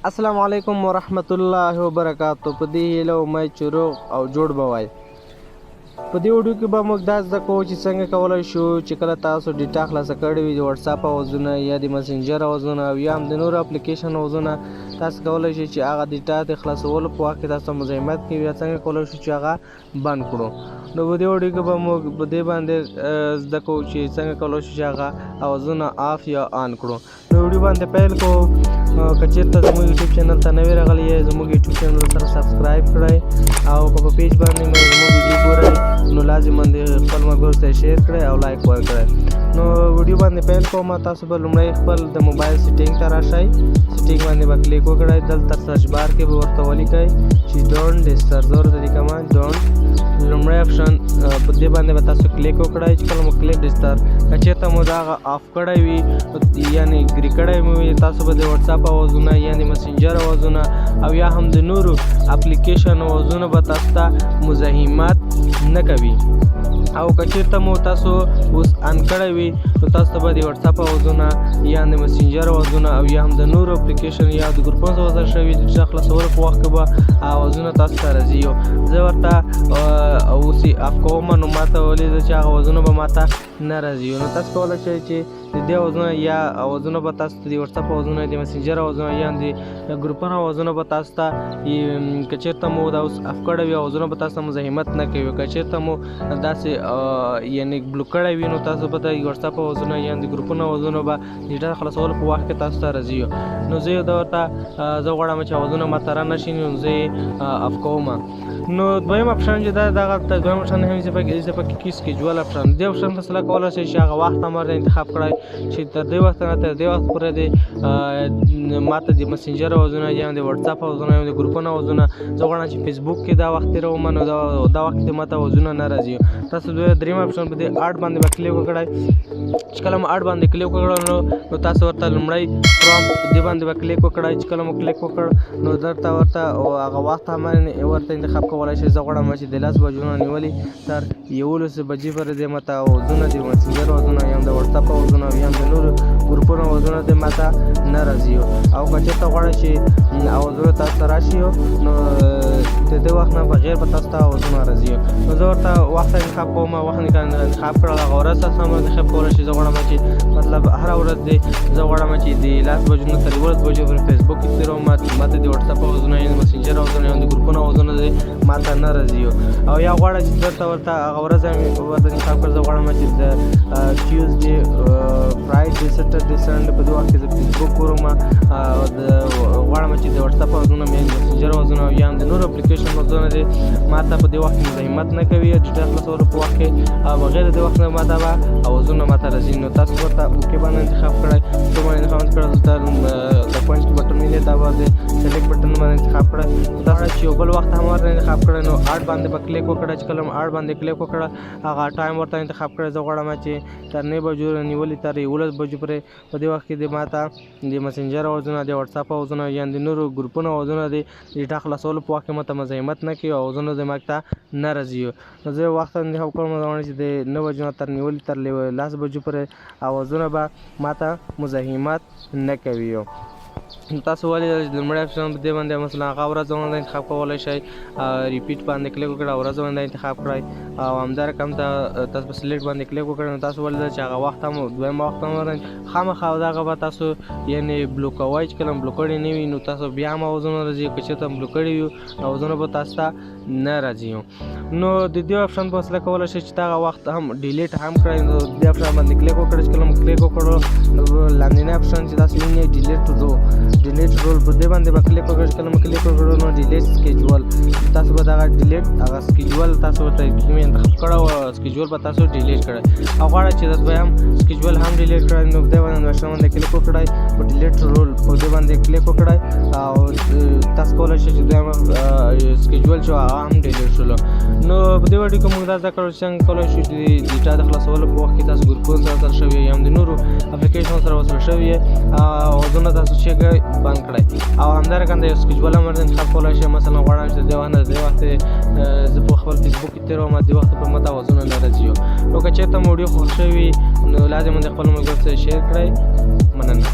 السلام علیکم ورحمت الله وبرکاتو. په دې هیله امید چې روغ او جوړ به وای. په دې ویډیو کې به موږ دا زده کوو چې څنګه کولی شو چې کله تاسو data خلاصه کړې وي، د واتساپ اوازونه یا د مسنجر اوازونه او یا هم د نورو اپلیکیشن اوازونه، تاسو کولی شئ چې هغه data د خلاصولو په وخت کې تاسو مزاحمت کوي یا څنګه کولی شو چې هغه بند کړو. نو په دې ویډیو کې به موږ په دې باندې زده کوو چې څنګه کولی شو چې هغه اوازونه off یا on کړو. نو ویډیو باندې پیل کوو. که چېرته زموږ یوټیوب channel ته نوی راغلی یې، زموږ یوټیوب channel سره subscribe کړئ او که په page باندې مو زموږ ویډیو ګورئ، نو لازم باندې خپل ملګرو سره share کړئ او like ورکړئ. نو ویډیو باندې پیل کوم. تاسو به لومړی خپل د موبایل setting ته راشئ، setting باندې به کلیک وکړئ. دلته search bar کې به ورته ولیکئ چې don't disturb. زه ورته لیکم don't. لومړی option، په دې باندې به تاسو کلیک وکړئ. چې کله مو کلیک disturb، که چېرته مو دا off کړی وي، یعنی ګری کړی مو وي، تاسو به د واتساپ اوازونه، یعنی مسنجر اوازونه او یا هم د نورو اپلیکیشن اوازونه به تاسو ته مزاحمت نه کوي. او که چېرته مو تاسو اوس on کړی وي، نو تاسو ته به د واتساپ اوازونه یا د مسنجر اوازونه او یا هم د نورو اپلیکیشن یا د ګروپونو سره وصل شوي د data خلاصولو په وخت کې به اوازونه تاسو ته راځي. زه ورته اوس یې off کوم، نو ماته ولیده چې هغه اوازونه به ماته نه راځي. نو تاسو کولی شئ چې د دې اوازونه یا اوازونه به تاسو ته د واتساپ اوازونه، د مسنجر اوازونه یا د ګروپونو اوازونه به تاسو ته، که چېرته مو دا اوس off کړی وي، اوازونه به تاسو ته مزاحمت نه کوي. که چېرته مو داسې یعنی block کړی وي، نو تاسو به د واتساپ اوازونه یا د ګروپونو اوازونه به د data خلاصولو په وخت کې تاسو ته راځي. نو زه دا ورته زه غواړم چې اوازونه ماته را نه شي، نو زه یې off کوم. نو دویم option چې دا دغه دویم option هم چې پکې کې schedule option. دې option په سره کولی شئ چې هغه وخت هم ورته انتخاب کړئ چې تر دې وخت نه تر دې وخت پورې دې ماته د مسنجر اوازونه یا د واتساپ اوازونه یا د ګروپونو اوازونه، زه غواړم چې فیسبوک کې دا وخت تېروم، نو دا وخت کې ماته اوازونه نه راځي. تاسو دوی دریم option په دې add باندې به کلیک وکړئ. چې کله مو add باندې کلیک وکړ، نو تاسو ورته لومړی from دې باندې به کلیک وکړئ. چې کله مو کلیک وکړ، نو درته ورته هغه وخت هم ورته انتخاب کولی شئ. زه غواړم چې د 10 بجو نه نیولې تر 11 بجې پورې دې ماته اوازونه، د مسنجر اوازونه یا د واتساپ اوازونه یا د نورو ګروپونو اوازونه دې ماته نه راځي. او که چېرته غواړئ چې اوازونه تاسو ته راشي، نو د دې وخت نه بغیر به تاسو ته اوازونه راځي. نو زه ورته وخت انتخاب کوم. وخت انتخاب کړل، هغه ورځ تاسو هم انتخاب کولی شئ. زه غواړم چې مطلب هره ورځ دې، زه غواړم چې د 10 بجو نه تر 11 بجو پورې فیسبوک کې تېروم، ماته د واتساپ اوازونه یا د مسنجر اوازونه یا د ګروپونو اوازونه دې ماته نه راځي. او یا غواړم چې درته ورته هغه ورځ هم ورته انتخاب کړم. زه غواړم چې د Tuesday، Friday، Saturday، Sunday په دې وخت کې زه فیسبوک ګورم او د غواړم چې د واتساپ اوازونه مې، مسنجر اوازونه یا هم د نورو اپلیکیشن اوازونه دې ماته په دې وخت کې مزاحمت نه کوي data خلاصولو په وخت کې او بغیر د دې وخت نه ماته به اوازونه ماته راځي. نو تاسو ورته okay باندې انتخاب کړئ. څو باندې انتخاب کړئ، د پوینټ button وینئ، دا به د select button باندې انتخاب کړئ. تاسو چې یو بل وخت هم ورته انتخاب کړئ، نو add باندې به کلیک وکړئ. چې کله add باندې کلیک وکړه، هغه time ورته انتخاب کړئ. زه غواړم چې تر 9 بجو نیولې تر 11 بجو پورې په دې وخت کې د ماته د مسنجر اوازونه، د واتساپ اوازونه یا د نورو ګروپونو اوازونه د data خلاصولو په وخت کې ماته مزاحمت نه کوي او اوازونه د ماته نه راځي. نو زه وخت انتخاب کوم. زه غواړم چې د 9 بجو نه تر نیولې تر 10 بجو پورې اوازونه به ماته مزاحمت نه کوي. نو تاسو ولې لومړی option په دې باندې مثلا هغه ورځ باندې انتخاب کولی شئ، repeat باندې کلیک وکړئ، ورځ باندې انتخاب کړئ او همدا رقم ته تاسو په select باندې کلیک وکړئ. نو تاسو ولې چې هغه وخت هم دویم وخت هم خامخا دغه به تاسو یعنی block کوئ. چې کله block کړی نه وي، نو تاسو بیا هم اوازونه راځي. که چېرته block کړی وي، اوازونه به تاسو ته نه راځي. نو د دې option په وسیله کولی شئ چې دغه وخت هم delete هم کړئ. نو دې option باندې کلیک وکړئ. چې کله مو کلیک وکړو، نو لاندینی option چې تاسو وینئ، delete row، delete rule، په دې باندې به کلیک وکړئ. چې کله مو کلیک وکړو، نو delete schedule، تاسو به دغه delete هغه schedule تاسو ورته کوم انتخاب کړی او schedule به تاسو delete کړئ. او غواړئ چې د دویم schedule هم delete کړئ، نو دې باندې option باندې کلیک وکړئ، په delete rule په دې باندې کلیک وکړئ او تاسو کولی شئ چې دویم schedule چې هغه هم delete شولو. نو په دې ویډیو کې موږ دا زده کړو چې څنګه کولی شو چې data د خلاصولو په وخت کې تاسو ګروپونو سره وصل شوي یا هم د نورو اپلیکیشن سره وصل شوي اوازونه تاسو چې بند کړئ. او همدارنګه د یو schedule هم ورته انتخاب کولی شئ. مثلا غواړم چې د دې وخت نه د دې وخت زه په خپل فیسبوک کې تېروم، د وخت په ماته اوازونه نه راځي. نو که چېرته مو ویډیو خوښ شوي، نو لازم د خپل ملګرو سره share کړئ. مننه.